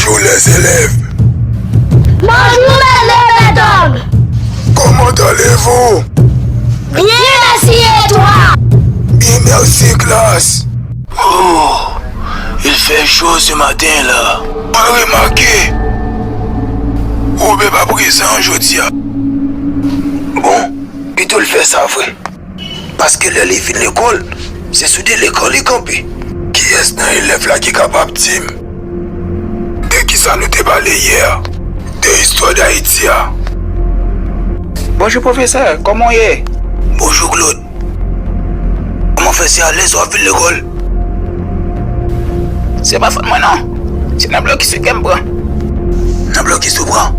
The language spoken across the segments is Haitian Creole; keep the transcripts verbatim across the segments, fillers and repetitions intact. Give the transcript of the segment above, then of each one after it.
Bonjour les élèves. Bonjour, mes élèves. Comment allez-vous? Bien, merci, et toi? Bien, merci, classe. Oh, il fait chaud ce matin-là. Mwen remake, Woben pa prezan jodi a. Bon, pito l fè sa vre. Paske lè li vin lekòl, se sou Delekan li kanpe. Kiyès nan elèv la ki kapab di m de kisa nou te pale yè a? De istwa Dayiti a? Bonjou, pwofesè. Kòman w ye? Bonjou, Claude. Kòman w fè se alèz w ap vin lekòl? Se pa fòt mwen, non. Se nan blokis wi ke m pran. Nan blokis ou pran?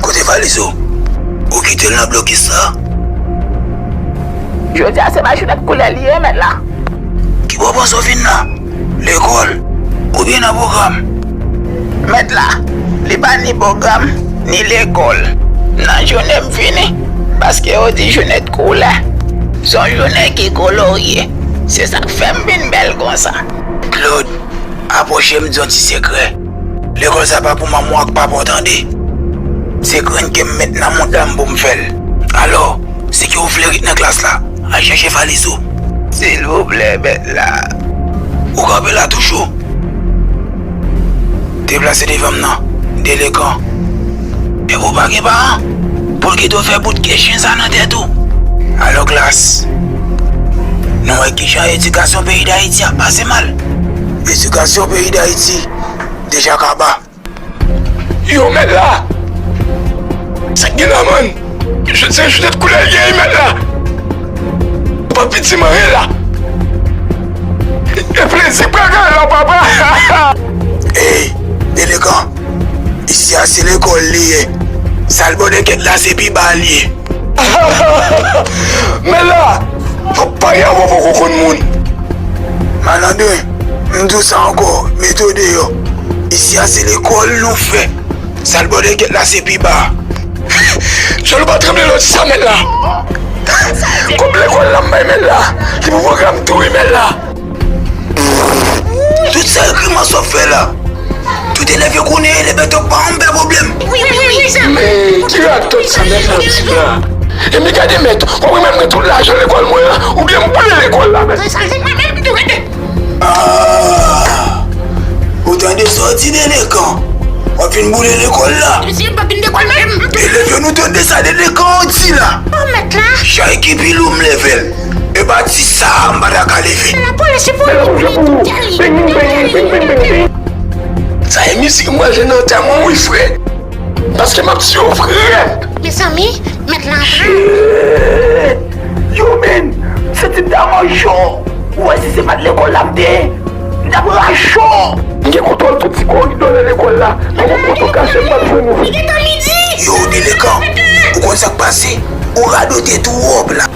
Kote valiz ou? Ou kite l nan blokis la? Jodi a se pa jounen koulè li ye, mèt la. Ki bò w panse w vin la? Lekòl oubyen nan pwogram? Mèt la, li pa ni pwogram, ni lekòl. Nan jounen m vini, paske yo di jounen koulè. Se yon jounen ki kolorye. Se sa k fè m vin bèl konsa. Claude, apwoche m di yon ti sekrè. Lekòl sa pa pou manman w ak papa w, tande. Se grenn ke m met nan mouda m pou m fè l. Alò, si ke w vle ret nan klas la, al chèche valiz ou. Silvouplè, mèt la. Ou kanpe la toujou? Deplase devan m nan, Delekan. Epi w pa gen paran pou l kite w fè bout ke chen sa nan tèt ou. Alò klas, nou wè kijan edikasyon peyi Dayiti ap pase mal. Edikasyon peyi Dayiti deja kaba. Yo, mèt la! Sa k gen la, man? Je, se jounen koulè l ye, mèt la! Pa piti m anyen la! E plezi k pral gen la, papa! Ey, Delekan! Isi a se lekòl li ye. Sal bòdèkèt la se pi ba l ye. Mèt la, fòk paryan w poko konn moun. Malandren, m di w sa ankò, mete w deyò. Isi a se lekòl nou fè. Sal bòdèkèt la se pi ba. Djòl ou pa tranble lè w di sa, mèt la. Kòb lekòl la m bay mèt la. Li pou pwogram tou wi, mèt la. Tout sa yo grimans w ap fè la. Tout elèv yo konnen elèv yo pa yon bèl pwoblèm. Wi, wi, wi, wi, sa. Men ki radòt sa mèt la di la? E men gade mèt, w ap remèt mwen tout lajan lekòl mwen an, oubyen m boule lekòl la, mèt. Ah! Ou tande sa w di, Delekan? W ap vin boule lekòl la? Elèv yo, nou tande sa Delekan di la. Oh, mèt la. Chay ki pi lou m leve l. E pa di sa, m pa ta ka leve. Lapolis pou ou. Bing, bing, bing, bing, bing, bing. Sa e mizik m pral jwe nan antèman wi, frè. Paske m ap di yo frè. Mezanmi, mèt la antre. Shit! Yo, men, se tip ta manjò. Ou wè si se pa t lekòl la m te ye, m t ap rache w. M gen kontwòl tout ti koridò nan lekòl la. Pa gen kote w kache m p ap jwenn ou. Li gentan midi. Yo, Delekan, ou konn sa k pase? Ou radote twòp la.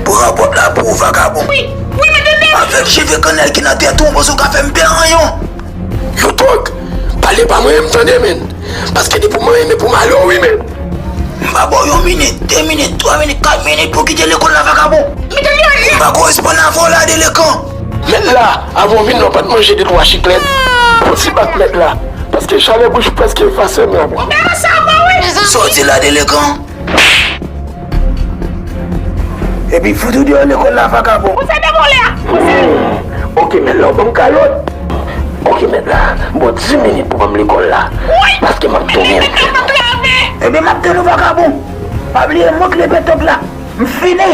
Pran pòt la pou ou, vagabon. Wi, wi, mèt la. Avèk cheve kannèl ki nan tèt ou, ou panse w ka fè m pè anyen? Yo, Tòg, pale pa manyen m tande, men. Paske depi w manyen m, e pou malè w, wi, men. M pa ba w yon minit, de minit, twa minit, kat minit pou w kite lekòl la, vagabon. M pa koresponn avè w la, Delekan. Mèt la, avan w vin la, w pa t manje de twa chiklèt? Fò ti bak mèt la. Paske chalè bouch prèske efase m la, mwen. Sa w di la, Delekan? Epi fout ou deyò lekòl la, vagabon. Ou se devan w lè a. Ou se... Ok, mèt la, ou ban m kalòt. Ok, mèt la, m ba w dis minit pou ban m lekòl la. Wi. Paske m ap tounen. Ebyen, m ap tann ou, vagabon. Pa bliye mwen k lepè Tòg la. M fini.